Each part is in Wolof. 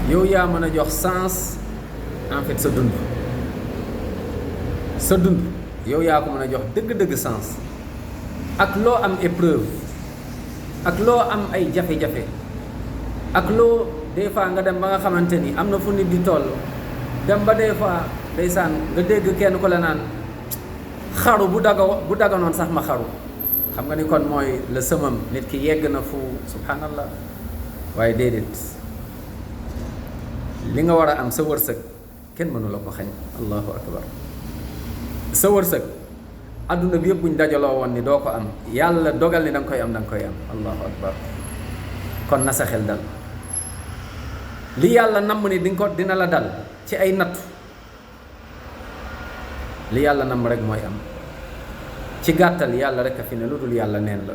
yow yaa mën a jox sens en fait sa dund yow yaa ko mën a jox dëgg-dëgg sens ak loo am épreuve ak loo am ay jafe-jafe ak loo des fois nga dem ba nga xamante ni am na fu nit di toll dem ba des fois ndeysaan nga dégg kenn ko la naan xaru bu daganoon sax ma xaru xam nga ni kon mooy la sëmam nit ki yegg na fu subhanallah. waaye déedéet li nga war a am sa wërsëg kenn mënu la ko xañ. allahu akbar. sa wërsëg adduna bi yëpp buñ dajaloo woon ni doo ko am yàlla dogal ni da nga koy am allahu akbar. kon na sa xel dal li yàlla namm ni dina la dal ci ay nattu li yàlla namm rek mooy am. ci gàttal yàlla rek a fi ne lu dul yàlla neen la.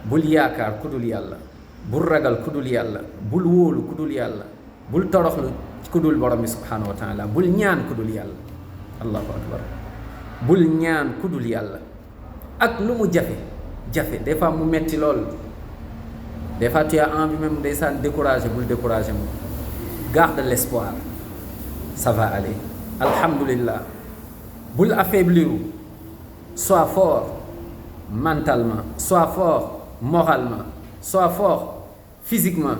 bul yaakaar ku dul yàlla, bul ragal ku dul yàlla, bul wóolu ku dul yàlla, bul toroxlu ku dul borom bi subhanahu wa taala, bul ñaan ku dul yàlla. allahu akbar. bul ñaan ku dul yàlla ak lu mu jafe des fois mu metti lool, des fois tu as envie même ndeysaan découragé, bul découragé moom. garde l'espoir, ça va aller, alhamdulillah. bul affaiblir, sois fort mentalement, sois fort moralement, sois fort physiquement,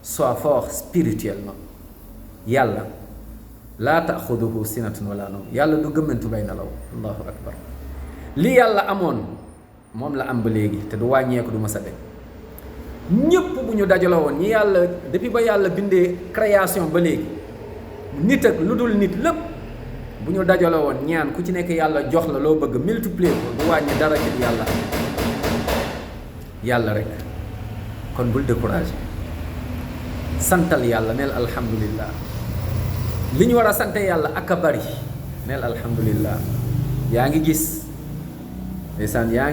sois fort spirituellement. yàlla laa taaxuduhu sinatun wala nawm, yàlla du gëmmantu bay nelaw. allahu akbar. li yàlla amoon moom la am ba léegi te du wàññeeku, du mës a dem. ñépp bu ñu dajaloo woon ñi yàlla depuis ba yàlla bindee création ba léegi, nit ak lu dul nit lépp bu ñu dajaloo woon ñaan ku ci nekk yàlla jox la loo bëgg multiplier ko, du wàññi dara ci yàlla yàlla rek. kon bul découragé, santal yàlla, neel alhamdulillah. li ñu war a sante yàlla ak a bari, neel alhamdulillah. yaa ngi gis ndeysaan, yaa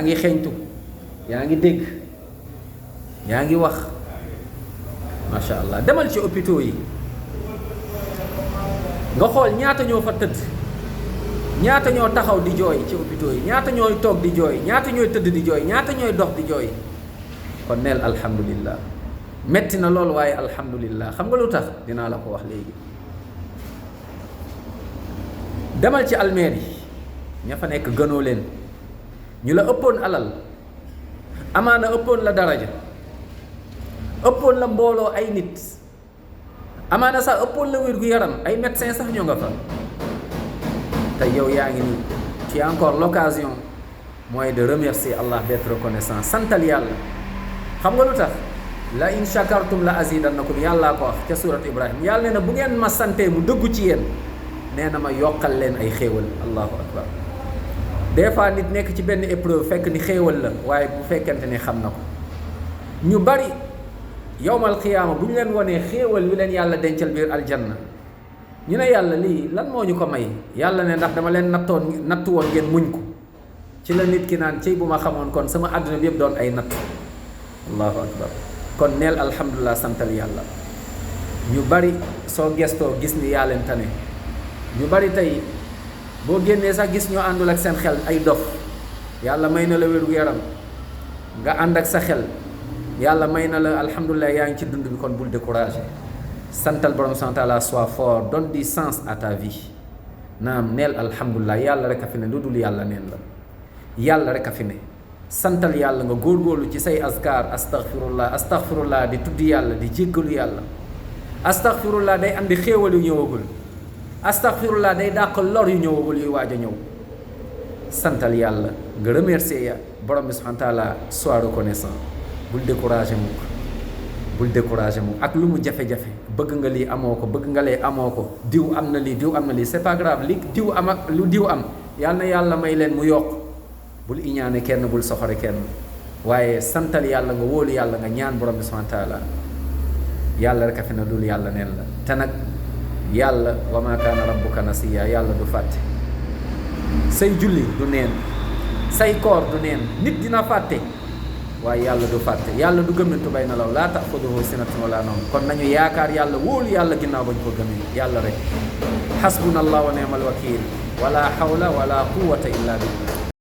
ngi xeeñtu, yaa ngi dégg, yaa ngi wax, macha allah. demal ci hôpitaux yi nga xool ñaata ñoo fa tëdd, ñaata ñoo taxaw di jooy ci hôpitaux yi, ñaata ñooy toog di jooy, ñaata ñooy tëdd di jooy, ñaata ñooy dox di jooy. kon neel alhamdulillah. metti na loolu waaye alhamdulillah. xam nga lu tax? dinaa la ko wax léegi. demal ci almeer yi, ña fa nekk gënoo leen, ñu la ëppoon alal, amaana ëppoon la daraja, ëppoon la mbooloo ay nit, amaana sax ëppoon la wér-gu-yaram, ay médecin sax ñoo nga fa. te yow yaa ngi nii, tu as encore l'occasion mooy de remercier Allah, d'être reconnaissant, santal yàlla. xam nga lu tax? la in shakartum la azidannakum, yàllaa ko wax ca surat Ibrahim. yàlla nee na bu ngeen ma santee mu dëggu ci yéen, nee na ma yokkal leen ay xéewal. allahu akbar. des fois nit nekk ci benn épreuve fekk ni xéewal la, waaye bu fekkente ni xam na ko. ñu bari yowmal qiyaama bu ñu leen wonee xéewal wi leen yàlla dencal biir aljanna, ñu ne yàlla lii lan moo ñu ko may? yàlla ne ndax dama leen nattu woon ngeen muñ ko. ci la nit ki naan cey bu ma xamoon kon sama àdduna bi yëpp doon ay natt. allahu akbar. kon neel alhamdulilah, santal yàlla. ñu bari soo gestoo gis ni yaa leen tane. ñu bari tey boo génnee sax gis ñoo àndul ak seen xel, ay dof. yàlla may na la wéru yaram nga ànd ak sa xel, yàlla may na la alhamdulilah, yaa ngi ci dund bi. kon bul découragé, santal borom subhanahu wa taala, sois fort, donne du sens à ta vie. naam, neel alhamdulilah. yàlla rek a fi ne, lu dul yàlla neen la. yàlla rek a fi ne. santal yàlla, nga góorgóorlu ci say azkar, astaghfirullah astaghfirullah, di tudd yàlla, di jéggalu yàlla. astaghfirullah day andi xéewal yu ñëwagul, astaghfirullah day dàq lor yu ñëwagul, yuy waaj a ñëw. santal yàlla, nga remercier ya borom bi subhanahu wa taala, sois reconnaissant. bul découragé mukk, bul découragé mukk ak lu mu jafe-jafe. bëgg nga lii amoo ko, bëgg nga lee amoo ko, diw am na lii, diw am na lii, c'est pas grave. li diw am ak lu diw am, yàlla na yàlla may leen mu yokk. bul iñaane kenn, bul soxore kenn, waaye santal yàlla, nga wóolu yàlla, nga ñaan borom bi subhanahu wa taala. yàlla rek a fi na dul yàlla neen la. te nag yàlla, wa ma kaana rabbuka nasiya, yàlla du fàtte. say julli du neen, say koor du neen. nit dina fàtte waaye yàlla du fàtte. yàlla du gëmmentu bay na law, laa taxuduhu sinatun wala nawm. kon nañu yaakaar yàlla, wóolu yàlla ginnaaw bañ ko gëmee. yàlla rek. xasbuna allah wa ni'mal wakil, wala hawla wala quwwata illa billah.